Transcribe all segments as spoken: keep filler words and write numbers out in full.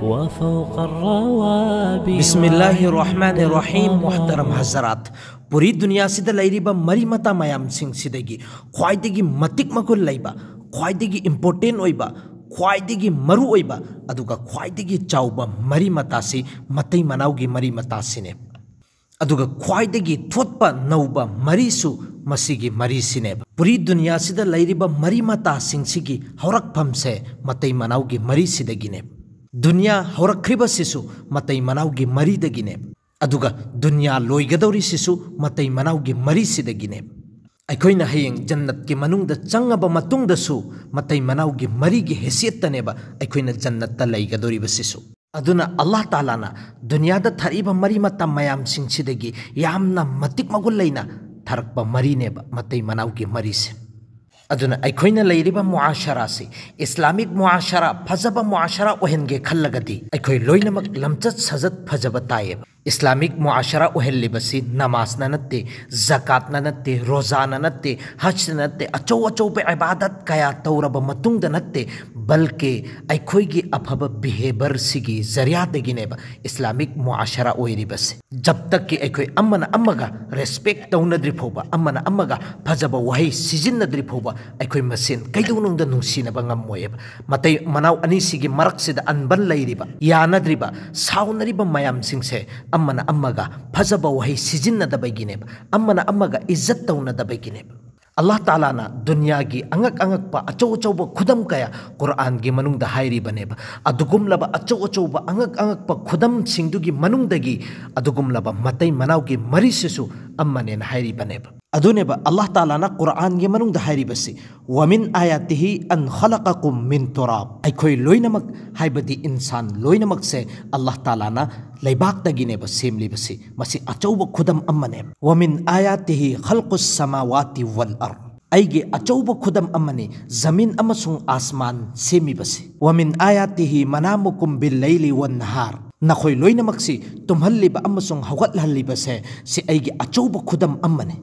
وفوق الروابي. ꯕꯤꯁꯃꯤꯜꯂꯥꯍꯤꯔ ꯔꯍꯃꯥꯅꯤꯔ ꯔꯍꯤꯝ. ꯃꯨꯍꯇꯔꯝ ꯍꯖꯔꯥꯠ, ꯄꯨꯔꯤ ꯗꯨꯅꯤꯌꯥꯁꯤꯗ ꯂꯩꯔꯤꯕ ꯃꯔꯤ ꯃꯇꯥ ꯃꯌꯥꯝꯁꯤꯡꯁꯤꯗꯒꯤ ꯈ꯭ꯋꯥꯏꯗꯒꯤ ꯃꯇꯤꯛ ꯃꯒꯨꯟ ꯂꯩꯕ, ꯈ꯭ꯋꯥꯏꯗꯒꯤ ꯏꯝꯄꯣꯔꯇꯦꯟ ꯑꯣꯏꯕ, ꯈ꯭ꯋꯥꯏꯗꯒꯤ ꯃꯔꯨ ꯑꯣꯏꯕ, ꯑꯗꯨꯒ ꯈ꯭ꯋꯥꯏꯗꯒꯤ ꯆꯥꯎꯕ ꯃꯔꯤ ꯃꯇꯥꯁꯤ ꯃꯇꯩ ꯃꯅꯥꯎꯒꯤ ꯃꯔꯤ ꯃꯇꯥꯁꯤꯅꯦ꯫ ꯑꯗꯨꯒ ꯈ꯭ꯋꯥꯏꯗꯒꯤ ꯊꯣꯠꯄ ꯅꯧꯕ ꯃꯔꯤꯁꯨ ꯃꯁꯤꯒꯤ ꯃꯔꯤꯁꯤꯅꯦꯕ꯫ ꯄꯨꯔꯤ ꯗꯨꯅꯤꯌꯥꯁꯤꯗ ꯂꯩꯔꯤꯕ ꯃꯔꯤ ꯃꯇꯥꯁꯤꯡꯁꯤꯒꯤ ꯍꯧꯔꯛꯐꯝꯁꯦ ꯃꯇꯩ ꯃꯅꯥꯎꯒꯤ ꯃꯔꯤꯁꯤꯗꯒꯤꯅꯦꯕ꯫ ꯗꯨꯅꯤꯌꯥ ꯍꯧꯔꯛꯈ꯭ꯔꯤꯕꯁꯤꯁꯨ ꯃꯇꯩ ꯃꯅꯥꯎꯒꯤ ꯃꯔꯤꯗꯒꯤꯅꯦꯕ꯫ ꯑꯗꯨꯒ ꯗꯨꯅꯤꯌꯥ ꯂꯣꯏꯒꯗꯧꯔꯤꯁꯤꯁꯨ ꯃꯇꯩ ꯃꯅꯥꯎꯒꯤ ꯃꯔꯤꯁꯤꯗꯒꯤꯅꯦꯕ꯫ ꯑꯩꯈꯣꯏꯅ ꯍꯌꯦꯡ ꯖꯟꯅꯠꯀꯤ ꯃꯅꯨꯡꯗ ꯆꯪꯉꯕ ꯃꯇꯨꯡꯗꯁꯨ ꯃꯇꯩ ꯃꯅꯥꯎꯒꯤ ꯃꯔꯤꯒꯤ ꯍꯦꯁꯤꯌꯠꯇꯅꯦꯕ ꯑꯩꯈꯣꯏꯅ ꯖꯟꯅꯠꯇ ꯂꯩꯒꯗꯧꯔꯤꯕꯁꯤꯁꯨ꯫ ꯑꯗꯨꯅ ꯑꯜꯂꯥꯍ ꯇꯥꯂꯥꯅ ꯗꯨꯅꯤꯌꯥꯗ ꯊꯥꯔꯛꯏꯕ ꯃꯔꯤ ꯃꯇꯥ ꯃꯌꯥꯝꯁꯤꯡꯁꯤꯗꯒꯤ ꯌꯥꯝꯅ ꯃꯇꯤꯛ ꯃꯒꯨꯟ ꯂꯩꯅ ꯊꯥꯔꯛꯄ ꯃꯔꯤꯅꯦꯕ ꯃꯇꯩ ꯃꯅꯥꯎꯒꯤ ꯃꯔꯤꯁꯦ꯫ ꯑꯗꯨꯅ ꯑꯩꯈꯣꯏꯅ ꯂꯩꯔꯤꯕ ꯃꯨꯑꯥꯁꯔꯥꯁꯤ ꯏꯁꯂꯥꯃꯤꯛ ꯃꯨꯑꯥꯁꯔꯥ, ꯐꯖꯕ ꯃꯨꯑꯥꯁꯔꯥ ꯑꯣꯏꯍꯟꯒꯦ ꯈꯜꯂꯒꯗꯤ ꯑꯩꯈꯣꯏ ꯂꯣꯏꯅꯃꯛ ꯂꯝꯆꯠ ꯁꯥꯖꯠ ꯐꯖꯕ ꯇꯥꯏꯌꯦꯕ꯫ ꯏꯁꯂꯥꯃꯤꯛ ꯃꯨꯑꯥꯁꯔꯥ ꯑꯣꯏꯍꯜꯂꯤꯕꯁꯤ ꯅꯃꯥꯖꯅ ꯅꯠꯇꯦ, ꯖꯀꯥꯠꯅ ꯅꯠꯇꯦ, ꯔꯣꯖꯥꯅ ꯅꯠꯇꯦ, ꯍꯖꯅ ꯅꯠꯇꯦ, ꯑꯆꯧ ꯑꯆꯧꯕ ꯏꯕꯥꯗꯠ ꯀꯌꯥ ꯇꯧꯔꯕ ꯃꯇꯨꯡꯗ ꯅꯠꯇꯦ, ꯕꯜꯀꯤ ꯑꯩꯈꯣꯏꯒꯤ ꯑꯐꯕ ꯕꯤꯍꯦꯕꯔꯁꯤꯒꯤ ꯖꯔꯤꯌꯥꯗꯒꯤꯅꯦꯕ ꯏꯁꯂꯥꯃꯤꯛ ꯃꯨꯑꯥꯁꯔꯥ ꯑꯣꯏꯔꯤꯕꯁꯦ꯫ ꯖꯕ ꯇꯛꯀꯤ ꯑꯩꯈꯣꯏ ꯑꯃꯅ ꯑꯃꯒ ꯔꯦꯁꯄꯦꯛ ꯇꯧꯅꯗ꯭ꯔꯤ ꯐꯥꯎꯕ, ꯑꯃꯅ ꯑꯃꯒ ꯐꯖꯕ ꯋꯥꯍꯩ ꯁꯤꯖꯤꯟꯅꯗ꯭ꯔꯤ ꯐꯥꯎꯕ ꯑꯩꯈꯣꯏ ꯃꯁꯦꯟ ꯀꯩꯗꯧꯅꯨꯡꯗ ꯅꯨꯡꯁꯤꯅꯕ ꯉꯝꯃꯣꯏꯑꯕ꯫ ꯃꯇꯩ ꯃꯅꯥꯎ ꯑꯅꯤꯁꯤꯒꯤ ꯃꯔꯛꯁꯤꯗ ꯑꯟꯕꯟ ꯂꯩꯔꯤꯕ, ꯌꯥꯅꯗ꯭ꯔꯤꯕ, ꯁꯥꯎꯅꯔꯤꯕ ꯃꯌꯥꯝꯁꯤꯡꯁꯦ ꯑꯃꯅ ꯑꯃꯒ ꯐꯖꯕ ꯋꯥꯍꯩ ꯁꯤꯖꯤꯟꯅꯗꯕꯒꯤꯅꯦꯕ, ꯑꯃꯅ ꯑꯃꯒ ꯏꯖꯠ ꯇꯧꯅꯗꯕꯒꯤꯅꯦꯕ꯫ ꯑꯜꯂꯥꯍ ꯇꯥꯂꯥꯅ ꯗꯨꯅꯤꯌꯥꯒꯤ ꯑꯉꯛ ꯑꯉꯛꯄ ꯑꯆꯧ ꯑꯆꯧꯕ ꯈꯨꯗꯝ ꯀꯌꯥ ꯀꯨꯔꯥꯟꯒꯤ ꯃꯅꯨꯡꯗ ꯍꯥꯏꯔꯤꯕꯅꯦꯕ꯫ ꯑꯗꯨꯒꯨꯝꯂꯕ ꯑꯆꯧ ꯑꯆꯧꯕ ꯑꯉꯛ ꯑꯉꯛꯄ ꯈꯨꯗꯝꯁꯤꯡꯗꯨꯒꯤ ꯃꯅꯨꯡꯗꯒꯤ ꯑꯗꯨꯒꯨꯝꯂꯕ ꯃꯇꯩ ꯃꯅꯥꯎꯒꯤ ꯃꯔꯤꯁꯤꯁꯨ ꯑꯃꯅꯦꯅ ꯍꯥꯏꯔꯤꯕꯅꯦꯕ꯫ ꯑꯗꯨꯅꯦꯕ ꯑꯜꯂꯥꯍ ꯇꯥꯂꯥꯅ ꯀꯨꯔꯥꯟꯒꯤ ꯃꯅꯨꯡꯗ ꯍꯥꯏꯔꯤꯕꯁꯤ, "ꯋꯥꯃꯤꯟ ꯑꯥꯌꯥꯇꯤꯍꯤ ꯑꯟ ꯈꯂꯛꯀꯨꯝ ꯃꯤꯟ ꯇꯨꯔꯥꯕ", ꯑꯩꯈꯣꯏ ꯂꯣꯏꯅꯃꯛ, ꯍꯥꯏꯕꯗꯤ ꯏꯟꯁꯥꯟ ꯂꯣꯏꯅꯃꯛꯁꯦ ꯑꯜꯂꯥꯍ ꯇꯥꯂꯥꯅ ꯂꯩꯕꯥꯛꯇꯒꯤꯅꯦꯕ ꯁꯦꯝꯂꯤꯕꯁꯤ꯫ ꯃꯁꯤ ꯑꯆꯧꯕ ꯈꯨꯗꯝ ꯑꯃꯅꯦꯕ꯫ "ꯋꯥꯃꯤꯟ ꯑꯥꯌꯥꯇꯤꯍꯤ ꯈꯜꯀꯨꯁ ꯁꯃꯥꯋꯥꯇꯤ ꯋꯜ ꯑꯔꯗ", ꯑꯩꯒꯤ ꯑꯆꯧꯕ ꯈꯨꯗꯝ ꯑꯃꯅꯤ ꯖꯃꯤꯟ ꯑꯃꯁꯨꯡ ꯑꯥꯁꯃꯥꯟ ꯁꯦꯝꯃꯤꯕꯁꯤ꯫ "ꯋꯥꯃꯤꯟ ꯑꯥꯌꯥꯇꯤꯍꯤ ꯃꯅꯥꯃꯨꯀꯨꯝ ꯕꯤꯜ ꯂꯩꯂꯤ ꯋꯟ ꯅꯍꯥꯔ", ꯅꯈꯣꯏ ꯂꯣꯏꯅꯃꯛꯁꯤ ꯇꯨꯝꯍꯜꯂꯤꯕ ꯑꯃꯁꯨꯡ ꯍꯧꯒꯠꯍꯜꯂꯤꯕꯁꯦ, ꯁꯤ ꯑꯩꯒꯤ ꯑꯆꯧꯕ ꯈꯨꯗꯝ ꯑꯃꯅꯤ꯫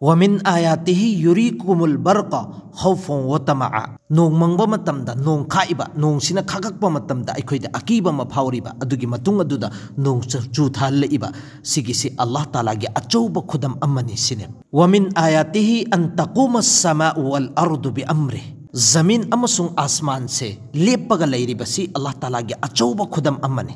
ومن آياته يريكم البرق خوفا وطمعا. ꯅꯣꯡ ꯃꯪꯕ ꯃꯇꯝꯗ ꯅꯣꯡ ꯈꯥꯛꯏꯕ, ꯅꯣꯡꯁꯤꯅ ꯈꯥꯒꯛꯄ ꯃꯇꯝꯗ ꯑꯩꯈꯣꯏꯗ ꯑꯀꯤꯕ ꯑꯃ ꯐꯥꯎꯔꯤꯕ, ꯑꯗꯨꯒꯤ ꯃꯇꯨꯡ ꯑꯗꯨꯗ ꯅꯣꯡ ꯆꯨ-, ꯆꯨꯊꯍꯜꯂꯛꯏꯕ, ꯁꯤꯒꯤꯁꯤ ꯑꯜꯂꯥꯍ ꯇꯥꯂꯥꯒꯤ ꯑꯆꯧꯕ ꯈꯨꯗꯝ ꯑꯃꯅꯤ ꯁꯤꯅꯦ꯫ ومن آياته أن تقوم السماء والأرض بأمره. ꯖꯃꯤꯟ ꯑꯃꯁꯨꯡ ꯑꯥꯁꯃꯥꯟꯁꯦ ꯂꯦꯞꯄꯒ ꯂꯩꯔꯤꯕꯁꯤ ꯑꯜꯂꯥꯍ ꯇꯥꯂꯥꯒꯤ ꯑꯆꯧꯕ ꯈꯨꯗꯝ ꯑꯃꯅꯤ꯫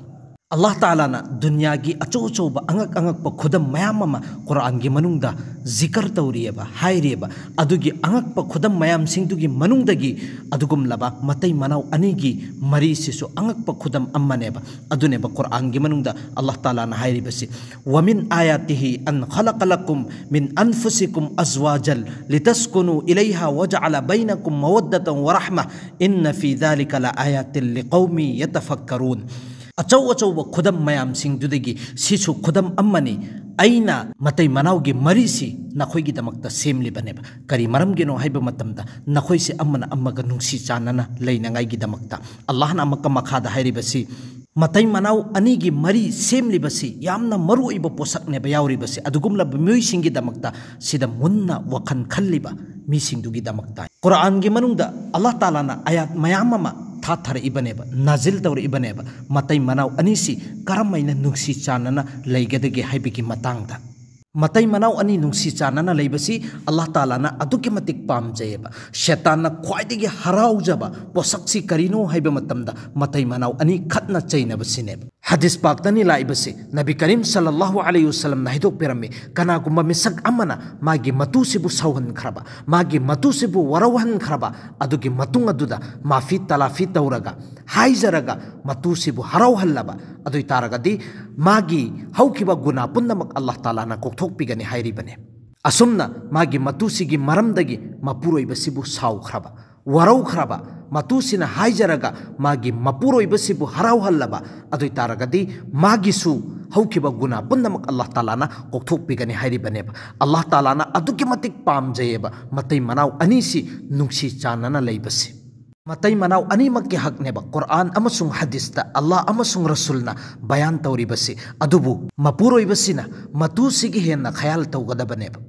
ꯑꯜꯂꯥꯍ ꯇꯥꯂꯥꯅ ꯗꯨꯅꯤꯌꯥꯒꯤ ꯑꯆꯧ ꯑꯆꯧꯕ ꯑꯉꯛ ꯑꯉꯛꯄ ꯈꯨꯗꯝ ꯃꯌꯥꯝ ꯑꯃ ꯀꯨꯔꯥꯟꯒꯤ ꯃꯅꯨꯡꯗ ꯖꯤꯀꯔ ꯇꯧꯔꯤꯑꯕ, ꯍꯥꯏꯔꯤꯑꯕ꯫ ꯑꯗꯨꯒꯤ ꯑꯉꯛꯄ ꯈꯨꯗꯝ ꯃꯌꯥꯝꯁꯤꯡꯗꯨꯒꯤ ꯃꯅꯨꯡꯗꯒꯤ ꯑꯗꯨꯒꯨꯝꯂꯕ ꯃꯇꯩ ꯃꯅꯥꯎ ꯑꯅꯤꯒꯤ ꯃꯔꯤꯁꯤꯁꯨ ꯑꯉꯛꯄ ꯈꯨꯗꯝ ꯑꯃꯅꯦꯕ꯫ ꯑꯗꯨꯅꯦꯕ ꯀꯨꯔꯥꯟꯒꯤ ꯃꯅꯨꯡꯗ ꯑꯜꯂꯥꯍ ꯇꯥꯂꯥꯅ ꯍꯥꯏꯔꯤꯕꯁꯤ, ومن آياته أن خلق لكم من أنفسكم أزواجا لتسكنوا إليها وجعل بينكم مودة ورحمة إن في ذلك لآيات لقوم يتفكرون. ꯑꯆꯧ ꯑꯆꯧꯕ ꯈꯨꯗꯝ ꯃꯌꯥꯝꯁꯤꯡꯗꯨꯗꯒꯤ ꯁꯤꯁꯨ ꯈꯨꯗꯝ ꯑꯃꯅꯤ꯫ ꯑꯩꯅ ꯃꯇꯩ ꯃꯅꯥꯎꯒꯤ ꯃꯔꯤꯁꯤ ꯅꯈꯣꯏꯒꯤꯗꯃꯛꯇ ꯁꯦꯝꯂꯤꯕꯅꯦꯕ꯫ ꯀꯔꯤ ꯃꯔꯝꯒꯤꯅꯣ ꯍꯥꯏꯕ ꯃꯇꯝꯗ, ꯅꯈꯣꯏꯁꯦ ꯑꯃꯅ ꯑꯃꯒ ꯅꯨꯡꯁꯤ ꯆꯥꯟꯅꯅ ꯂꯩꯅꯉꯥꯏꯒꯤꯗꯃꯛꯇ꯫ ꯑꯜꯂꯥꯍꯅ ꯑꯃꯨꯛꯀ ꯃꯈꯥꯗ ꯍꯥꯏꯔꯤꯕꯁꯤ, ꯃꯇꯩ ꯃꯅꯥꯎ ꯑꯅꯤꯒꯤ ꯃꯔꯤ ꯁꯦꯝꯂꯤꯕꯁꯤ ꯌꯥꯝꯅ ꯃꯔꯨ ꯑꯣꯏꯕ ꯄꯣꯠꯁꯛꯅꯦꯕ ꯌꯥꯎꯔꯤꯕꯁꯤ, ꯑꯗꯨꯒꯨꯝꯂꯕ ꯃꯤꯑꯣꯏꯁꯤꯡꯒꯤꯗꯃꯛꯇ, ꯁꯤꯗ ꯃꯨꯟꯅ ꯋꯥꯈꯜ ꯈꯜꯂꯤꯕ ꯃꯤꯁꯤꯡꯗꯨꯒꯤꯗꯃꯛꯇ꯫ ꯀꯨꯔꯥꯟꯒꯤ ꯃꯅꯨꯡꯗ ꯑꯜꯂꯥꯍ ꯇꯥꯂꯥꯅ ꯑꯥꯌꯥꯠ ꯃꯌꯥꯝ ꯑꯃ ꯊꯥꯊꯔꯛꯏꯕꯅꯦꯕ, ꯅꯥꯖꯤꯜ ꯇꯧꯔꯛꯏꯕꯅꯦꯕ, ꯃꯇꯩ ꯃꯅꯥꯎ ꯑꯅꯤꯁꯤ ꯀꯔꯝꯍꯥꯏꯅ ꯅꯨꯡꯁꯤ ꯆꯥꯟꯅꯅ ꯂꯩꯒꯗꯒꯦ ꯍꯥꯏꯕꯒꯤ ꯃꯇꯥꯡꯗ꯫ ꯃꯇꯩ ꯃꯅꯥꯎ ꯑꯅꯤ ꯅꯨꯡꯁꯤ ꯆꯥꯟꯅꯅ ꯂꯩꯕꯁꯤ ꯑꯜꯂꯥꯍ ꯇꯥꯂꯥꯅ ꯑꯗꯨꯛꯀꯤ ꯃꯇꯤꯛ ꯄꯥꯝꯖꯩꯌꯦꯕ꯫ ꯁꯦꯇꯥꯟꯅ ꯈ꯭ꯋꯥꯏꯗꯒꯤ ꯍꯔꯥꯎꯖꯕ ꯄꯣꯠꯁꯛꯁꯤ ꯀꯔꯤꯅꯣ ꯍꯥꯏꯕ ꯃꯇꯝꯗ, ꯃꯇꯩ ꯃꯅꯥꯎ ꯑꯅꯤ ꯈꯠꯅ ꯆꯩꯅꯕꯁꯤꯅꯦꯕ꯫ ꯍꯗꯤꯁ ꯄꯥꯛꯇꯅꯤ ꯂꯥꯛꯏꯕꯁꯤ, ꯅꯕꯤ ꯀꯔꯤꯝ ꯁꯜꯂꯜꯂꯥꯍꯨ ꯑꯂꯩꯍꯤ ꯋꯁꯜꯂꯝꯅ ꯍꯥꯏꯗꯣꯛꯄꯤꯔꯝꯃꯤ, ꯀꯅꯥꯒꯨꯝꯕ ꯃꯤꯁꯛ ꯑꯃꯅ ꯃꯥꯒꯤ ꯃꯇꯨꯁꯤꯕꯨ ꯁꯥꯎꯍꯟꯈ꯭ꯔꯕ, ꯃꯥꯒꯤ ꯃꯇꯨꯁꯤꯕꯨ ꯋꯥꯔꯧꯍꯟꯈ꯭ꯔꯕ, ꯑꯗꯨꯒꯤ ꯃꯇꯨꯡ ꯑꯗꯨꯗ ꯃꯥꯐꯤ ꯇꯂꯥꯐꯤ ꯇꯧꯔꯒ, ꯍꯥꯏꯖꯔꯒ, ꯃꯇꯨꯁꯤꯕꯨ ꯍꯔꯥꯎꯍꯜꯂꯕ, ꯑꯗꯨ ꯑꯣꯏ ꯇꯥꯔꯒꯗꯤ ꯃꯥꯒꯤ ꯍꯧꯈꯤꯕ ꯒꯨꯅꯥ ꯄꯨꯝꯅꯃꯛ ꯑꯜꯂꯥꯍ ꯇꯥꯂꯥꯅ ꯀꯣꯛꯊꯣꯛꯄꯤꯒꯅꯤ ꯍꯥꯏꯔꯤꯕꯅꯦ꯫ ꯑꯁꯨꯝꯅ ꯃꯥꯒꯤ ꯃꯇꯨꯁꯤꯒꯤ ꯃꯔꯝꯗꯒꯤ ꯃꯄꯨꯔꯣꯏꯕꯁꯤꯕꯨ ꯁꯥꯎꯈ꯭ꯔꯕ, ꯋꯥꯔꯧꯈ꯭ꯔꯕ, ꯃꯇꯨꯁꯤꯅ ꯍꯥꯏꯖꯔꯒ ꯃꯥꯒꯤ ꯃꯄꯨꯔꯣꯏꯕꯁꯤꯕꯨ ꯍꯔꯥꯎꯍꯜꯂꯕ, ꯑꯗꯨ ꯑꯣꯏ ꯇꯥꯔꯒꯗꯤ ꯃꯥꯒꯤꯁꯨ ꯍꯧꯈꯤꯕ ꯒꯨꯅꯥ ꯄꯨꯝꯅꯃꯛ ꯑꯜꯂꯥꯍ ꯇꯥꯂꯥꯅ ꯀꯣꯛꯊꯣꯛꯄꯤꯒꯅꯤ ꯍꯥꯏꯔꯤꯕꯅꯦꯕ꯫ ꯑꯜꯂꯥꯍ ꯇꯥꯂꯥꯅ ꯑꯗꯨꯛꯀꯤ ꯃꯇꯤꯛ ꯄꯥꯝꯖꯩꯌꯦꯕ ꯃꯇꯩ ꯃꯅꯥꯎ ꯑꯅꯤꯁꯤ ꯅꯨꯡꯁꯤ ꯆꯥꯟꯅꯅ ꯂꯩꯕꯁꯤ꯫ ꯃꯇꯩ ꯃꯅꯥꯎ ꯑꯅꯤꯃꯛꯀꯤ ꯍꯛꯅꯦꯕ ꯀꯨꯔꯥꯟ ꯑꯃꯁꯨꯡ ꯍꯗꯤꯁꯇ ꯑꯜꯂꯥꯍ ꯑꯃꯁꯨꯡ ꯔꯁꯨꯜꯅ ꯕꯌꯥꯟ ꯇꯧꯔꯤꯕꯁꯤ꯫ ꯑꯗꯨꯕꯨ ꯃꯄꯨꯔꯣꯏꯕꯁꯤꯅ ꯃꯇꯨꯁꯤꯒꯤ ꯍꯦꯟꯅ ꯈꯌꯥꯜ ꯇꯧꯒꯗꯕꯅꯦꯕ꯫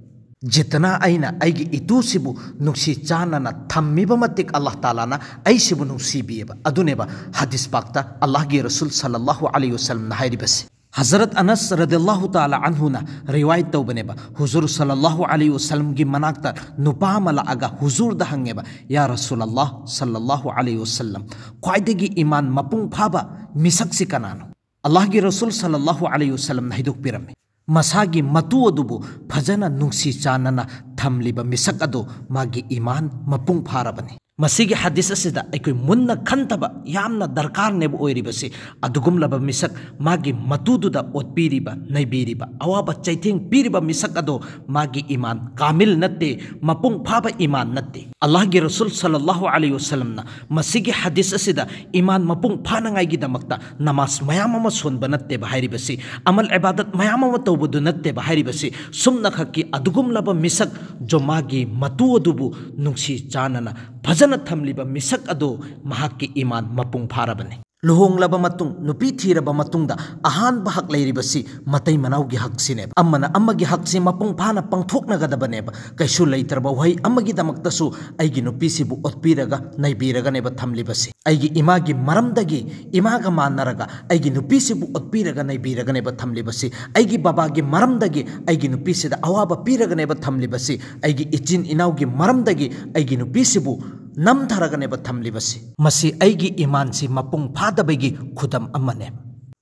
ꯖꯤꯇꯅ ꯑꯩꯅ ꯑꯩꯒꯤ ꯏꯇꯨꯁꯤꯕꯨ ꯅꯨꯡꯁꯤ ꯆꯥꯟꯅꯅ ꯊꯝꯃꯤꯕ ꯃꯇꯤꯛ ꯑꯜꯂꯥꯍ ꯇꯥꯂꯥꯅ ꯑꯩꯁꯤꯕꯨ ꯅꯨꯡꯁꯤꯕꯤꯑꯕ꯫ ꯑꯗꯨꯅꯦꯕ ꯍꯗꯤꯁ ꯄꯥꯛꯇ ꯑꯜꯂꯥꯍꯒꯤ ꯔꯁꯨꯜ ꯁꯜꯂꯜꯂꯥꯍꯨ ꯑꯂꯩꯍꯤ ꯋꯁꯜꯂꯝꯅ ꯍꯥꯏꯔꯤꯕꯁꯤ꯫ ꯍꯖꯔꯠ ꯑꯅꯁ ꯔꯗꯤꯌꯜꯂꯥꯍꯨ ꯇꯥꯂꯥ ꯑꯟꯍꯨꯅ ꯔꯤꯋꯥꯌꯠ ꯇꯧꯕꯅꯦꯕ, ꯍꯨꯖꯨꯔ ꯁꯜꯂꯜꯂꯥꯍꯨ ꯑꯂꯩꯍꯤ ꯋꯁꯜꯂꯝꯒꯤ ꯃꯅꯥꯛꯇ ꯅꯨꯄꯥ ꯑꯃ ꯂꯥꯛꯑꯒ ꯍꯨꯖꯨꯔꯗ ꯍꯪꯉꯦꯕ, "ꯌꯥ ꯔꯁꯨꯜ ꯑꯜꯂꯥꯍ ꯁꯜꯂꯜꯂꯥꯍꯨ ꯑꯂꯩꯍꯤ ꯋꯁꯜꯂꯝ, ꯈ꯭ꯋꯥꯏꯗꯒꯤ ꯏꯃꯥꯟ ꯃꯄꯨꯡ ꯐꯥꯕ ꯃꯤꯁꯛꯁꯤ ꯀꯅꯥꯅꯣ?" ꯑꯜꯂꯥꯍꯒꯤ ꯔꯁꯨꯜ ꯁꯜꯂꯜꯂꯥꯍꯨ ꯑꯂꯩꯍꯤ ꯋꯁꯜꯂꯝꯅ ꯍꯥꯏꯗꯣꯛꯄꯤꯔꯝꯃꯤ, ꯃꯁꯥꯒꯤ ꯃꯇꯨ ꯑꯗꯨꯕꯨ ꯐꯖꯅ ꯅꯨꯡꯁꯤ ꯆꯥꯟꯅꯅ ꯊꯝꯂꯤꯕ ꯃꯤꯁꯛ ꯑꯗꯨ ꯃꯥꯒꯤ ꯏꯃꯥꯟ ꯃꯄꯨꯡ ꯐꯥꯔꯕꯅꯤ꯫ ꯃꯁꯤꯒꯤ ꯍꯗꯤꯁ ꯑꯁꯤꯗ ꯑꯩꯈꯣꯏ ꯃꯨꯟꯅ ꯈꯟꯊꯕ ꯌꯥꯝꯅ ꯗꯔꯀꯥꯔꯅꯦꯕ ꯑꯣꯏꯔꯤꯕꯁꯤ꯫ ꯑꯗꯨꯒꯨꯝꯂꯕ ꯃꯤꯁꯛ, ꯃꯥꯒꯤ ꯃꯇꯨꯗꯨꯗ ꯑꯣꯠꯄꯤꯔꯤꯕ, ꯅꯩꯕꯤꯔꯤꯕ, ꯑꯋꯥꯕ ꯆꯩꯊꯦꯡ ꯄꯤꯔꯤꯕ ꯃꯤꯁꯛ ꯑꯗꯣ ꯃꯥꯒꯤ ꯏꯃꯥꯟ ꯀꯥꯃꯤꯜ ꯅꯠꯇꯦ, ꯃꯄꯨꯡ ꯐꯥꯕ ꯏꯃꯥꯟ ꯅꯠꯇꯦ꯫ ꯑꯜꯂꯥꯍꯒꯤ ꯔꯁꯨꯜ ꯁꯜꯂꯜꯂꯥꯍꯨ ꯑꯂꯩꯍꯤ ꯋꯁꯜꯂꯝꯅ ꯃꯁꯤꯒꯤ ꯍꯗꯤꯁ ꯑꯁꯤꯗ ꯏꯃꯥꯟ ꯃꯄꯨꯡ ꯐꯥꯅꯉꯥꯏꯒꯤꯗꯃꯛꯇ ꯅꯃꯥꯖ ꯃꯌꯥꯝ ꯑꯃ ꯁꯣꯟꯕ ꯅꯠꯇꯦꯕ ꯍꯥꯏꯔꯤꯕꯁꯤ, ꯑꯃꯜ ꯏꯕꯥꯗꯠ ꯃꯌꯥꯝ ꯑꯃ ꯇꯧꯕꯗꯨ ꯅꯠꯇꯦꯕ ꯍꯥꯏꯔꯤꯕꯁꯤ꯫ ꯁꯨꯝꯅꯈꯛꯀꯤ ꯑꯗꯨꯒꯨꯝꯂꯕ ꯃꯤꯁꯛ, ꯖꯣ ꯃꯥꯒꯤ ꯃꯇꯨ ꯑꯗꯨꯕꯨ ꯅꯨꯡꯁꯤ ꯆꯥꯟꯅꯅ ꯐꯖꯅ ꯊꯝꯂꯤꯕ ꯃꯤꯁꯛ ꯑꯗꯨ ꯃꯍꯥꯛꯀꯤ ꯏꯃꯥꯟ ꯃꯄꯨꯡ ꯐꯥꯔꯕꯅꯤ꯫ ꯂꯨꯍꯣꯡꯂꯕ ꯃꯇꯨꯡ, ꯅꯨꯄꯤ ꯊꯤꯔꯕ ꯃꯇꯨꯡꯗ ꯑꯍꯥꯟꯕ ꯍꯛ ꯂꯩꯔꯤꯕꯁꯤ ꯃꯇꯩ ꯃꯅꯥꯎꯒꯤ ꯍꯛꯁꯤꯅꯦꯕ꯫ ꯑꯃꯅ ꯑꯃꯒꯤ ꯍꯛꯁꯤ ꯃꯄꯨꯡ ꯐꯥꯅ ꯄꯥꯡꯊꯣꯛꯅꯒꯗꯕꯅꯦꯕ꯫ ꯀꯩꯁꯨ ꯂꯩꯇ꯭ꯔꯕ ꯋꯥꯍꯩ ꯑꯃꯒꯤꯗꯃꯛꯇꯁꯨ ꯑꯩꯒꯤ ꯅꯨꯄꯤꯁꯤꯕꯨ ꯑꯣꯠꯄꯤꯔꯒ ꯅꯩꯕꯤꯔꯒꯅꯦꯕ ꯊꯝꯂꯤꯕꯁꯤ꯫ ꯑꯩꯒꯤ ꯏꯃꯥꯒꯤ ꯃꯔꯝꯗꯒꯤ, ꯏꯃꯥꯒ ꯃꯥꯟꯅꯔꯒ ꯑꯩꯒꯤ ꯅꯨꯄꯤꯁꯤꯕꯨ ꯑꯣꯠꯄꯤꯔꯒ ꯅꯩꯕꯤꯔꯒꯅꯦꯕ ꯊꯝꯂꯤꯕꯁꯤ꯫ ꯑꯩꯒꯤ ꯕꯕꯥꯒꯤ ꯃꯔꯝꯗꯒꯤ ꯑꯩꯒꯤ ꯅꯨꯄꯤꯁꯤꯗ ꯑꯋꯥꯕ ꯄꯤꯔꯒꯅꯦꯕ ꯊꯝꯂꯤꯕꯁꯤ꯫ ꯑꯩꯒꯤ ꯏꯆꯤꯟ ꯏꯅꯥꯎꯒꯤ ꯃꯔꯝꯗꯒꯤ ꯑꯩꯒꯤ ꯅꯨꯄꯤꯁꯤꯕꯨ ꯅꯝꯊꯔꯒꯅꯦꯕ ꯊꯝꯂꯤꯕꯁꯤ꯫ ꯃꯁꯤ ꯑꯩꯒꯤ ꯏꯃꯥꯟꯁꯤ ꯃꯄꯨꯡ ꯐꯥꯗꯕꯒꯤ ꯈꯨꯗꯝ ꯑꯃꯅꯦ꯫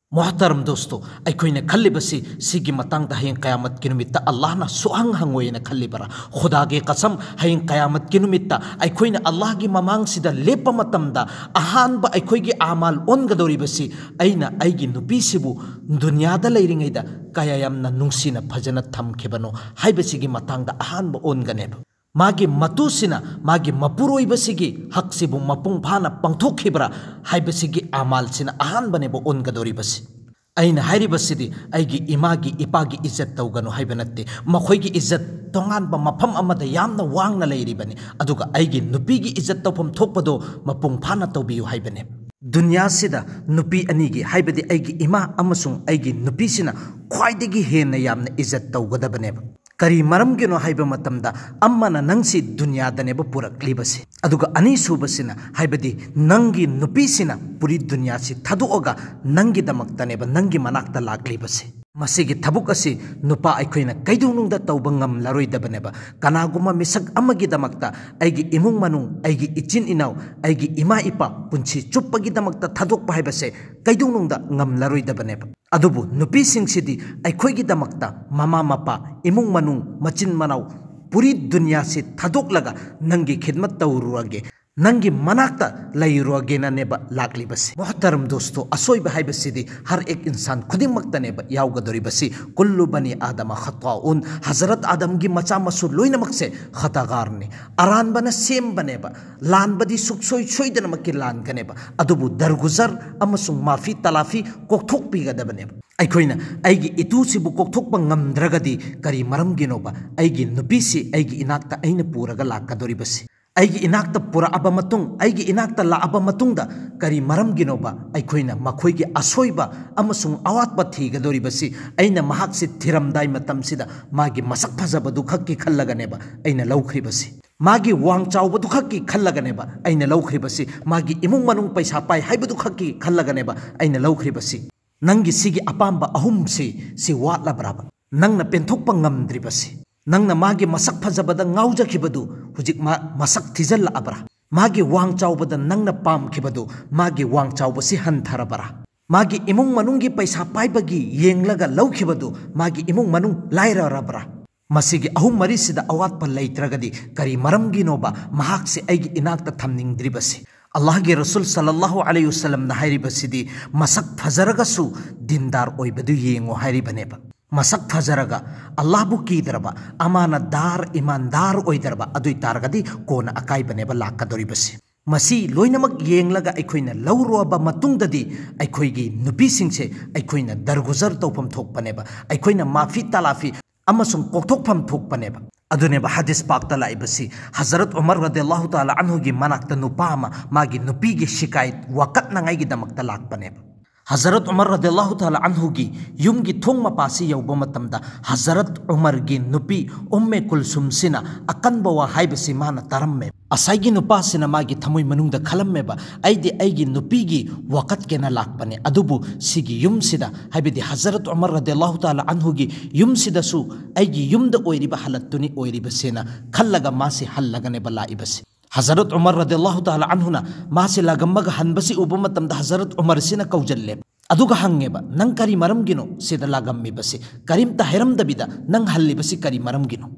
ꯃꯣꯍꯇꯔꯝ ꯗꯣꯁꯇꯣ, ꯑꯩꯈꯣꯏꯅ ꯈꯜꯂꯤꯕꯁꯤ ꯁꯤꯒꯤ ꯃꯇꯥꯡꯗ ꯍꯌꯦꯡ ꯀꯌꯥꯃꯠꯀꯤ ꯅꯨꯃꯤꯠꯇ ꯑꯜꯂꯥꯍꯅ ꯁꯨꯍꯪ ꯍꯪꯉꯣꯏꯅ ꯈꯜꯂꯤꯕꯔꯥ? ꯈꯨꯗꯥꯒꯤ ꯀꯁꯝ, ꯍꯌꯦꯡ ꯀꯌꯥꯃꯠꯀꯤ ꯅꯨꯃꯤꯠꯇ ꯑꯩꯈꯣꯏꯅ ꯑꯜꯂꯥꯍꯒꯤ ꯃꯃꯥꯡꯁꯤꯗ ꯂꯦꯞꯄ ꯃꯇꯝꯗ ꯑꯍꯥꯟꯕ ꯑꯩꯈꯣꯏꯒꯤ ꯑꯃꯥꯜ ꯑꯣꯟꯒꯗꯧꯔꯤꯕꯁꯤ ꯑꯩꯅ ꯑꯩꯒꯤ ꯅꯨꯄꯤꯁꯤꯕꯨ ꯗꯨꯅꯤꯌꯥꯗ ꯂꯩꯔꯤꯉꯩꯗ ꯀꯌꯥ ꯌꯥꯝꯅ ꯅꯨꯡꯁꯤꯅ ꯐꯖꯅ ꯊꯝꯈꯤꯕꯅꯣ ꯍꯥꯏꯕꯁꯤꯒꯤ ꯃꯇꯥꯡꯗ ꯑꯍꯥꯟꯕ ꯑꯣꯟꯒꯅꯦꯕ꯫ ꯃꯥꯒꯤ ꯃꯇꯨꯁꯤꯅ ꯃꯥꯒꯤ ꯃꯄꯨꯔꯣꯏꯕꯁꯤꯒꯤ ꯍꯛꯁꯤꯕꯨ ꯃꯄꯨꯡ ꯐꯥꯅ ꯄꯥꯡꯊꯣꯛꯈꯤꯕ꯭ꯔꯥ ꯍꯥꯏꯕꯁꯤꯒꯤ ꯑꯃꯥꯜꯁꯤꯅ ꯑꯍꯥꯟꯕꯅꯦꯕ ꯑꯣꯟꯒꯗꯧꯔꯤꯕꯁꯤ꯫ ꯑꯩꯅ ꯍꯥꯏꯔꯤꯕꯁꯤꯗꯤ ꯑꯩꯒꯤ ꯏꯃꯥꯒꯤ ꯏꯄꯥꯒꯤ ꯏꯖꯠ ꯇꯧꯒꯅꯨ ꯍꯥꯏꯕ ꯅꯠꯇꯦ꯫ ꯃꯈꯣꯏꯒꯤ ꯏꯖꯠ ꯇꯣꯉꯥꯟꯕ ꯃꯐꯝ ꯑꯃꯗ ꯌꯥꯝꯅ ꯋꯥꯡꯅ ꯂꯩꯔꯤꯕꯅꯤ꯫ ꯑꯗꯨꯒ ꯑꯩꯒꯤ ꯅꯨꯄꯤꯒꯤ ꯏꯖꯠ ꯇꯧꯐꯝ ꯊꯣꯛꯄꯗꯣ ꯃꯄꯨꯡ ꯐꯥꯅ ꯇꯧꯕꯤꯌꯨ ꯍꯥꯏꯕꯅꯦ꯫ ꯗꯨꯅꯤꯌꯥꯁꯤꯗ ꯅꯨꯄꯤ ꯑꯅꯤꯒꯤ, ꯍꯥꯏꯕꯗꯤ ꯑꯩꯒꯤ ꯏꯃꯥ ꯑꯃꯁꯨꯡ ꯑꯩꯒꯤ ꯅꯨꯄꯤꯁꯤꯅ ꯈ꯭ꯋꯥꯏꯗꯒꯤ ꯍꯦꯟꯅ ꯌꯥꯝꯅ ꯏꯖꯠ ꯇꯧꯒꯗꯕꯅꯦꯕ꯫ ꯀꯔꯤ ꯃꯔꯝꯒꯤꯅꯣ ꯍꯥꯏꯕ ꯃꯇꯝꯗ, ꯑꯃꯅ ꯅꯪꯁꯤ ꯗꯨꯅꯤꯌꯥꯗꯅꯦꯕ ꯄꯨꯔꯛꯂꯤꯕꯁꯤ, ꯑꯗꯨꯒ ꯑꯅꯤꯁꯨꯕꯁꯤꯅ, ꯍꯥꯏꯕꯗꯤ ꯅꯪꯒꯤ ꯅꯨꯄꯤꯁꯤꯅ ꯄꯨꯔꯤ ꯗꯨꯅꯤꯌꯥꯁꯤ ꯊꯥꯗꯣꯛꯑꯒ ꯅꯪꯒꯤꯗꯃꯛꯇꯅꯦꯕ, ꯅꯪꯒꯤ ꯃꯅꯥꯛꯇ ꯂꯥꯛꯂꯤꯕꯁꯤ꯫ ꯃꯁꯤꯒꯤ ꯊꯕꯛ ꯑꯁꯤ ꯅꯨꯄꯥ ꯑꯩꯈꯣꯏꯅ ꯀꯩꯗꯧꯅꯨꯡꯗ ꯇꯧꯕ ꯉꯝꯂꯔꯣꯏꯗꯕꯅꯦꯕ꯫ ꯀꯅꯥꯒꯨꯝꯕ ꯃꯤꯁꯛ ꯑꯃꯒꯤꯗꯃꯛꯇ ꯑꯩꯒꯤ ꯏꯃꯨꯡ ꯃꯅꯨꯡ, ꯑꯩꯒꯤ ꯏꯆꯤꯟ ꯏꯅꯥꯎ, ꯑꯩꯒꯤ ꯏꯃꯥ ꯏꯄꯥ ꯄꯨꯟꯁꯤ ꯆꯨꯞꯄꯒꯤꯗꯃꯛꯇ ꯊꯥꯗꯣꯛꯄ ꯍꯥꯏꯕꯁꯦ ꯀꯩꯗꯧꯅꯨꯡꯗ ꯉꯝꯂꯔꯣꯏꯗꯕꯅꯦꯕ꯫ ꯑꯗꯨꯕꯨ ꯅꯨꯄꯤꯁꯤꯡꯁꯤꯗꯤ ꯑꯩꯈꯣꯏꯒꯤꯗꯃꯛꯇ ꯃꯃꯥ ꯃꯄꯥ, ꯏꯃꯨꯡ ꯃꯅꯨꯡ, ꯃꯆꯤꯟ ꯃꯅꯥꯎ, ꯄꯨꯔꯤ ꯗꯨꯅꯤꯌꯥꯁꯤ ꯊꯥꯗꯣꯛꯂꯒ ꯅꯪꯒꯤ ꯈꯤꯗꯃꯠ ꯇꯧꯔꯨꯔꯒꯦ, ꯅꯪꯒꯤ ꯃꯅꯥꯛꯇ ꯂꯩꯔꯨꯔꯒꯦꯅꯅꯦꯕ ꯂꯥꯛꯂꯤꯕꯁꯤ꯫ ꯃꯣꯍꯇꯔꯝ ꯗꯣꯁꯇꯣ, ꯑꯁꯣꯏꯕ ꯍꯥꯏꯕꯁꯤꯗꯤ ꯍꯔ ꯑꯦꯛ ꯏꯟꯁꯥꯟ ꯈꯨꯗꯤꯡꯃꯛꯇꯅꯦꯕ ꯌꯥꯎꯒꯗꯧꯔꯤꯕꯁꯤ꯫ ꯀꯨꯜꯂꯨ ꯕꯅꯤ ꯑꯥꯗꯃ ꯈꯇꯥꯎꯟ, ꯍꯖꯔꯠ ꯑꯥꯗꯝꯒꯤ ꯃꯆꯥ ꯃꯁꯨ ꯂꯣꯏꯅꯃꯛꯁꯦ ꯈꯇꯥꯒꯥꯔꯅꯤ꯫ ꯑꯔꯥꯟꯕꯅ ꯁꯦꯝꯕꯅꯦꯕ, ꯂꯥꯟꯕꯗꯤ ꯁꯨꯛꯁꯣꯏ ꯁꯣꯏꯗꯅꯃꯛꯀꯤ ꯂꯥꯟꯒꯅꯦꯕ, ꯑꯗꯨꯕꯨ ꯗꯔꯒꯨꯖꯔ ꯑꯃꯁꯨꯡ ꯃꯥꯐꯤ ꯇꯂꯥꯐꯤ ꯀꯣꯛꯊꯣꯛꯄꯤꯒꯗꯕꯅꯦꯕ꯫ ꯑꯩꯈꯣꯏꯅ ꯑꯩꯒꯤ ꯏꯇꯨꯁꯤꯕꯨ ꯀꯣꯛꯊꯣꯛꯄ ꯉꯝꯗ꯭ꯔꯒꯗꯤ ꯀꯔꯤ ꯃꯔꯝꯒꯤꯅꯣꯕ ꯑꯩꯒꯤ ꯅꯨꯄꯤꯁꯤ ꯑꯩꯒꯤ ꯏꯅꯥꯛꯇ ꯑꯩꯅ ꯄꯨꯔꯒ ꯂꯥꯛꯀꯗꯧꯔꯤꯕꯁꯤ? ꯑꯩꯒꯤ ꯏꯅꯥꯛꯇ ꯄꯨꯔꯛꯑꯕ ꯃꯇꯨꯡ, ꯑꯩꯒꯤ ꯏꯅꯥꯛꯇ ꯂꯥꯛꯑꯕ ꯃꯇꯨꯡꯗ ꯀꯔꯤ ꯃꯔꯝꯒꯤꯅꯣꯕ ꯑꯩꯈꯣꯏꯅ ꯃꯈꯣꯏꯒꯤ ꯑꯁꯣꯏꯕ ꯑꯃꯁꯨꯡ ꯑꯋꯥꯠꯄ ꯊꯤꯒꯗꯧꯔꯤꯕꯁꯤ? ꯑꯩꯅ ꯃꯍꯥꯛꯁꯤ ꯊꯤꯔꯝꯗꯥꯏ ꯃꯇꯝꯁꯤꯗ ꯃꯥꯒꯤ ꯃꯁꯛ ꯐꯖꯕꯗꯨ ꯈꯛꯀꯤ ꯈꯜꯂꯒꯅꯦꯕ ꯑꯩꯅ ꯂꯧꯈ꯭ꯔꯤꯕꯁꯤ꯫ ꯃꯥꯒꯤ ꯋꯥꯡ ꯆꯥꯎꯕꯗꯨ ꯈꯛꯀꯤ ꯈꯜꯂꯒꯅꯦꯕ ꯑꯩꯅ ꯂꯧꯈ꯭ꯔꯤꯕꯁꯤ꯫ ꯃꯥꯒꯤ ꯏꯃꯨꯡ ꯃꯅꯨꯡ ꯄꯩꯁꯥ ꯄꯥꯏ ꯍꯥꯏꯕꯗꯨ ꯈꯛꯀꯤ ꯈꯜꯂꯒꯅꯦꯕ ꯑꯩꯅ ꯂꯧꯈ꯭ꯔꯤꯕꯁꯤ꯫ ꯅꯪꯒꯤ ꯁꯤꯒꯤ ꯑꯄꯥꯝꯕ ꯑꯍꯨꯝꯁꯤ, ꯁꯤ ꯋꯥꯠꯂꯕ꯭ꯔꯕ? ꯅꯪꯅ ꯄꯦꯟꯊꯣꯛꯄ ꯉꯝꯗ꯭ꯔꯤꯕꯁꯤ? ꯅꯪꯅ ꯃꯥꯒꯤ ꯃꯁꯛ ꯐꯖꯕꯗ ꯉꯥꯎꯖꯈꯤꯕꯗꯨ ꯍꯧꯖꯤꯛ ꯃꯥ ꯃꯁꯛ ꯊꯤꯖꯤꯜꯂꯛꯑꯕ꯭ꯔꯥ? ꯃꯥꯒꯤ ꯋꯥꯡ ꯆꯥꯎꯕꯗ ꯅꯪꯅ ꯄꯥꯝꯈꯤꯕꯗꯨ, ꯃꯥꯒꯤ ꯋꯥꯡ ꯆꯥꯎꯕꯁꯤ ꯍꯟꯊꯔꯕ꯭ꯔꯥ? ꯃꯥꯒꯤ ꯏꯃꯨꯡ ꯃꯅꯨꯡꯒꯤ ꯄꯩꯁꯥ ꯄꯥꯏꯕꯒꯤ ꯌꯦꯡꯂꯒ ꯂꯧꯈꯤꯕꯗꯨ, ꯃꯥꯒꯤ ꯏꯃꯨꯡ ꯃꯅꯨꯡ ꯂꯥꯏꯔꯔꯕ꯭ꯔꯥ? ꯃꯁꯤꯒꯤ ꯑꯍꯨꯝ ꯃꯔꯤꯁꯤꯗ ꯑꯋꯥꯠꯄ ꯂꯩꯇ꯭ꯔꯒꯗꯤ ꯀꯔꯤ ꯃꯔꯝꯒꯤꯅꯣꯕ ꯃꯍꯥꯛꯁꯦ ꯑꯩꯒꯤ ꯏꯅꯥꯛꯇ ꯊꯝꯅꯤꯡꯗ꯭ꯔꯤꯕꯁꯤ? ꯑꯜꯂꯥꯍꯒꯤ ꯔꯁꯨꯜ ꯁꯜꯂꯜꯂꯥꯍꯨ ꯑꯂꯩꯍꯤ ꯋꯁꯜꯂꯝꯅ ꯍꯥꯏꯔꯤꯕꯁꯤꯗꯤ, ꯃꯁꯛ ꯐꯖꯔꯒꯁꯨ ꯗꯤꯟꯗꯥꯔ ꯑꯣꯏꯕꯗꯨ ꯌꯦꯡꯉꯣ ꯍꯥꯏꯔꯤꯕꯅꯦꯕ꯫ ꯃꯁꯛ ꯐꯖꯔꯒ, ꯑꯜꯂꯥꯍꯕꯨ ꯀꯤꯗ꯭ꯔꯕ, ꯑꯃꯥꯅ ꯗꯥꯔ, ꯏꯃꯥꯟꯗꯥꯔ ꯑꯣꯏꯗ꯭ꯔꯕ, ꯑꯗꯨ ꯑꯣꯏ ꯇꯥꯔꯒꯗꯤ ꯀꯣꯟꯅ ꯑꯀꯥꯏꯕꯅꯦꯕ ꯂꯥꯛꯀꯗꯧꯔꯤꯕꯁꯤ꯫ ꯃꯁꯤ ꯂꯣꯏꯅꯃꯛ ꯌꯦꯡꯂꯒ ꯑꯩꯈꯣꯏꯅ ꯂꯧꯔꯨꯔꯕ ꯃꯇꯨꯡꯗꯗꯤ ꯑꯩꯈꯣꯏꯒꯤ ꯅꯨꯄꯤꯁꯤꯡꯁꯦ ꯑꯩꯈꯣꯏꯅ ꯗꯔꯒꯨꯖꯔ ꯇꯧꯐꯝ ꯊꯣꯛꯄꯅꯦꯕ, ꯑꯩꯈꯣꯏꯅ ꯃꯥꯐꯤ ꯇꯂꯥꯐꯤ ꯑꯃꯁꯨꯡ ꯀꯣꯛꯊꯣꯛꯐꯝ ꯊꯣꯛꯄꯅꯦꯕ꯫ ꯑꯗꯨꯅꯦꯕ ꯍꯗꯤꯁ ꯄꯥꯛꯇ ꯂꯥꯛꯏꯕꯁꯤ, ꯍꯖꯔꯠ ꯎꯃꯔ ꯔꯗꯤꯌꯜꯂꯥꯍꯨ ꯇꯥꯂꯥ ꯑꯟꯍꯨꯒꯤ ꯃꯅꯥꯛꯇ ꯅꯨꯄꯥ ꯑꯃ ꯃꯥꯒꯤ ꯅꯨꯄꯤꯒꯤ ꯁꯤꯀꯥꯌꯠ ꯋꯥꯀꯠꯅꯉꯥꯏꯒꯤꯗꯃꯛꯇ ꯂꯥꯛꯄꯅꯦꯕ꯫ ꯍꯖꯔꯠ ꯎꯃꯔ ꯔꯗꯤꯌꯜꯂꯥꯍꯨ ꯇꯥꯂꯥ ꯑꯟꯍꯨꯒꯤ ꯌꯨꯝꯒꯤ ꯊꯣꯡ ꯃꯄꯥꯁꯤ ꯌꯧꯕ ꯃꯇꯝꯗ ꯍꯖꯔꯠ ꯎꯃꯔꯒꯤ ꯅꯨꯄꯤ ꯎꯝꯃꯦ ꯀꯨꯜꯁꯨꯝꯁꯤꯅ ꯑꯀꯟꯕ ꯋꯥ ꯍꯥꯏꯕꯁꯤ ꯃꯥꯅ ꯇꯥꯔꯝꯃꯦ꯫ ꯉꯁꯥꯏꯒꯤ ꯅꯨꯄꯥꯁꯤꯅ ꯃꯥꯒꯤ ꯊꯃꯣꯏ ꯃꯅꯨꯡꯗ ꯈꯜꯂꯝꯃꯦꯕ, "ꯑꯩꯗꯤ ꯑꯩꯒꯤ ꯅꯨꯄꯤꯒꯤ ꯋꯥꯀꯠꯀꯦꯅ ꯂꯥꯛꯄꯅꯦ, ꯑꯗꯨꯕꯨ ꯁꯤꯒꯤ ꯌꯨꯝꯁꯤꯗ, ꯍꯥꯏꯕꯗꯤ ꯍꯖꯔꯠ ꯎꯃꯔ ꯔꯗꯤꯌꯜꯂꯥꯍꯨ ꯇꯥꯂꯥ ꯑꯟꯍꯨꯒꯤ ꯌꯨꯝꯁꯤꯗꯁꯨ ꯑꯩꯒꯤ ꯌꯨꯝꯗ ꯑꯣꯏꯔꯤꯕ ꯍꯥꯂꯠꯇꯨꯅꯤ ꯑꯣꯏꯔꯤꯕꯁꯦꯅ" ꯈꯜꯂꯒ ꯃꯥꯁꯤ ꯍꯜꯂꯒꯅꯦꯕ ꯂꯥꯛꯏꯕꯁꯤ꯫ ꯍꯖꯔꯠ ꯎꯃꯔ ꯔꯗꯤꯌꯜꯂꯥꯍꯨ ꯇꯥꯂꯥ ꯑꯟꯍꯨꯅ ꯃꯥꯁꯤ ꯂꯥꯛꯑꯝꯃꯒ ꯍꯟꯕꯁꯤ ꯎꯕ ꯃꯇꯝꯗ ꯍꯖꯔꯠ ꯎꯃꯔꯁꯤꯅ ꯀꯧꯖꯜꯂꯦ꯫ ꯑꯗꯨꯒ ꯍꯪꯉꯦꯕ, "ꯅꯪ ꯀꯔꯤ ꯃꯔꯝꯒꯤꯅꯣ ꯁꯤꯗ ꯂꯥꯛꯑꯝꯃꯤꯕꯁꯤ? ꯀꯔꯤꯝꯇ ꯍꯥꯏꯔꯝꯗꯕꯤꯗ ꯅꯪ ꯍꯜꯂꯤꯕꯁꯤ ꯀꯔꯤ ꯃꯔꯝꯒꯤꯅꯣ?"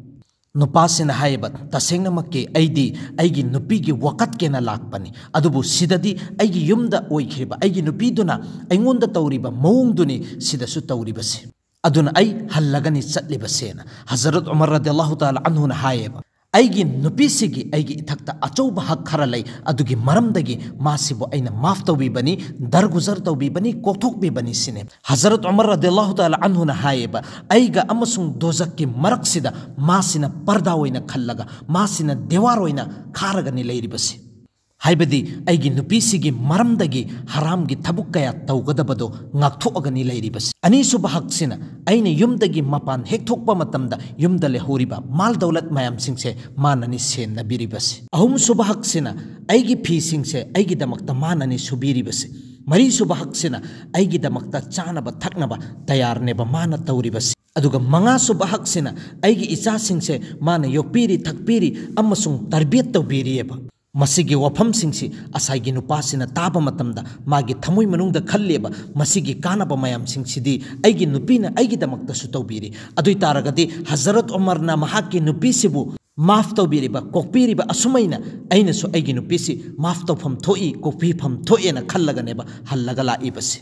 ꯅꯨꯄꯥꯁꯤꯅ ꯍꯥꯏꯌꯦꯕ, "ꯇꯁꯦꯡꯅꯃꯛꯀꯤ ꯑꯩꯗꯤ ꯑꯩꯒꯤ ꯅꯨꯄꯤꯒꯤ ꯋꯥꯀꯠꯀꯦꯅ ꯂꯥꯛꯄꯅꯤ, ꯑꯗꯨꯕꯨ ꯁꯤꯗꯗꯤ ꯑꯩꯒꯤ ꯌꯨꯝꯗ ꯑꯣꯏꯈ꯭ꯔꯤꯕ ꯑꯩꯒꯤ ꯅꯨꯄꯤꯗꯨꯅ ꯑꯩꯉꯣꯟꯗ ꯇꯧꯔꯤꯕ ꯃꯑꯣꯡꯗꯨꯅꯤ ꯁꯤꯗꯁꯨ ꯇꯧꯔꯤꯕꯁꯤ꯫ ꯑꯗꯨꯅ ꯑꯩ ꯍꯜꯂꯒꯅꯤ ꯆꯠꯂꯤꯕꯁꯦꯅ" ꯍꯖꯔꯠ ꯎꯃꯔ ꯔꯗꯤꯌꯜꯂꯥꯍꯨ ꯇꯥꯂꯥ ꯑꯟꯍꯨꯅ ꯍꯥꯏꯌꯦꯕ꯫ "ꯑꯩꯒꯤ ꯅꯨꯄꯤꯁꯤꯒꯤ ꯑꯩꯒꯤ ꯏꯊꯛꯇ ꯑꯆꯧꯕ ꯍꯛ ꯈꯔ ꯂꯩ, ꯑꯗꯨꯒꯤ ꯃꯔꯝꯗꯒꯤ ꯃꯥꯁꯤꯕꯨ ꯑꯩꯅ ꯃꯥꯐ ꯇꯧꯕꯤꯕꯅꯤ, ꯗꯔꯒꯨꯖꯔ ꯇꯧꯕꯤꯕꯅꯤ, ꯀꯣꯛꯊꯣꯛꯄꯤꯕꯅꯤ" ꯁꯤꯅꯦ꯫ ꯍꯖꯔꯠ ꯎꯃꯔ ꯔꯗꯤꯌꯜꯂꯥꯍꯨ ꯇꯥꯂꯥ ꯑꯟꯍꯨꯅ ꯍꯥꯏꯌꯦꯕ, "ꯑꯩꯒ ꯑꯃꯁꯨꯡ ꯗꯣꯖꯛꯀꯤ ꯃꯔꯛꯁꯤꯗ ꯃꯥꯁꯤꯅ ꯄꯔꯗꯥ ꯑꯣꯏꯅ ꯈꯜꯂꯒ, ꯃꯥꯁꯤꯅ ꯗꯦꯋꯥꯔ ꯑꯣꯏꯅ ꯈꯥꯔꯒꯅꯤ ꯂꯩꯔꯤꯕꯁꯤ꯫ ꯍꯥꯏꯕꯗꯤ ꯑꯩꯒꯤ ꯅꯨꯄꯤꯁꯤꯒꯤ ꯃꯔꯝꯗꯒꯤ ꯍꯔꯥꯝꯒꯤ ꯊꯕꯛ ꯀꯌꯥ ꯇꯧꯒꯗꯕꯗꯣ ꯉꯥꯛꯊꯣꯛꯑꯒꯅꯤ ꯂꯩꯔꯤꯕꯁꯤ꯫ ꯑꯅꯤꯁꯨꯕ ꯍꯛꯁꯤꯅ ꯑꯩꯅ ꯌꯨꯝꯗꯒꯤ ꯃꯄꯥꯟ ꯍꯦꯛ ꯊꯣꯛꯄ ꯃꯇꯝꯗ ꯌꯨꯝꯗ ꯂꯩꯍꯧꯔꯤꯕ ꯃꯥꯜ ꯗꯧꯂꯠ ꯃꯌꯥꯝꯁꯤꯡꯁꯦ ꯃꯥꯅꯅꯤ ꯁꯦꯟꯅꯕꯤꯔꯤꯕꯁꯤ꯫ ꯑꯍꯨꯝꯁꯨꯕ ꯍꯛꯁꯤꯅ ꯑꯩꯒꯤ ꯐꯤꯁꯤꯡꯁꯦ ꯑꯩꯒꯤꯗꯃꯛꯇ ꯃꯥꯅꯅꯤ ꯁꯨꯕꯤꯔꯤꯕꯁꯤ꯫ ꯃꯔꯤꯁꯨꯕ ꯍꯛꯁꯤꯅ ꯑꯩꯒꯤꯗꯃꯛꯇ ꯆꯥꯅꯕ ꯊꯛꯅꯕ ꯇꯌꯥꯔꯅꯦꯕ ꯃꯥꯅ ꯇꯧꯔꯤꯕꯁꯤ꯫ ꯑꯗꯨꯒ ꯃꯉꯥꯁꯨꯕ ꯍꯛꯁꯤꯅ ꯑꯩꯒꯤ ꯏꯆꯥꯁꯤꯡꯁꯦ ꯃꯥꯅ ꯌꯣꯛꯄꯤꯔꯤ, ꯊꯛꯄꯤꯔꯤ ꯑꯃꯁꯨꯡ ꯇꯔꯕꯤꯌꯠ ꯇꯧꯕꯤꯔꯤꯑꯕ"꯫ ꯃꯁꯤꯒꯤ ꯋꯥꯐꯝꯁꯤꯡꯁꯤ ꯉꯁꯥꯏꯒꯤ ꯅꯨꯄꯥꯁꯤꯅ ꯇꯥꯕ ꯃꯇꯝꯗ ꯃꯥꯒꯤ ꯊꯃꯣꯏ ꯃꯅꯨꯡꯗ ꯈꯜꯂꯦꯕ, "ꯃꯁꯤꯒꯤ ꯀꯥꯟꯅꯕ ꯃꯌꯥꯝꯁꯤꯡꯁꯤꯗꯤ ꯑꯩꯒꯤ ꯅꯨꯄꯤꯅ ꯑꯩꯒꯤꯗꯃꯛꯇꯁꯨ ꯇꯧꯕꯤꯔꯤ꯫ ꯑꯗꯨ ꯑꯣꯏ ꯇꯥꯔꯒꯗꯤ ꯍꯖꯔꯠ ꯎꯃꯔꯅ ꯃꯍꯥꯛꯀꯤ ꯅꯨꯄꯤꯁꯤꯕꯨ ꯃꯥꯐ ꯇꯧꯕꯤꯔꯤꯕ, ꯀꯣꯛꯄꯤꯔꯤꯕ ꯑꯁꯨꯃꯥꯏꯅ ꯑꯩꯅꯁꯨ ꯑꯩꯒꯤ ꯅꯨꯄꯤꯁꯤ ꯃꯥꯐ ꯇꯧꯐꯝ ꯊꯣꯛꯏ, ꯀꯣꯛꯄꯤꯐꯝ ꯊꯣꯛꯑꯦꯅ" ꯈꯜꯂꯒꯅꯦꯕ ꯍꯜꯂꯒ ꯂꯥꯛꯏꯕꯁꯤ꯫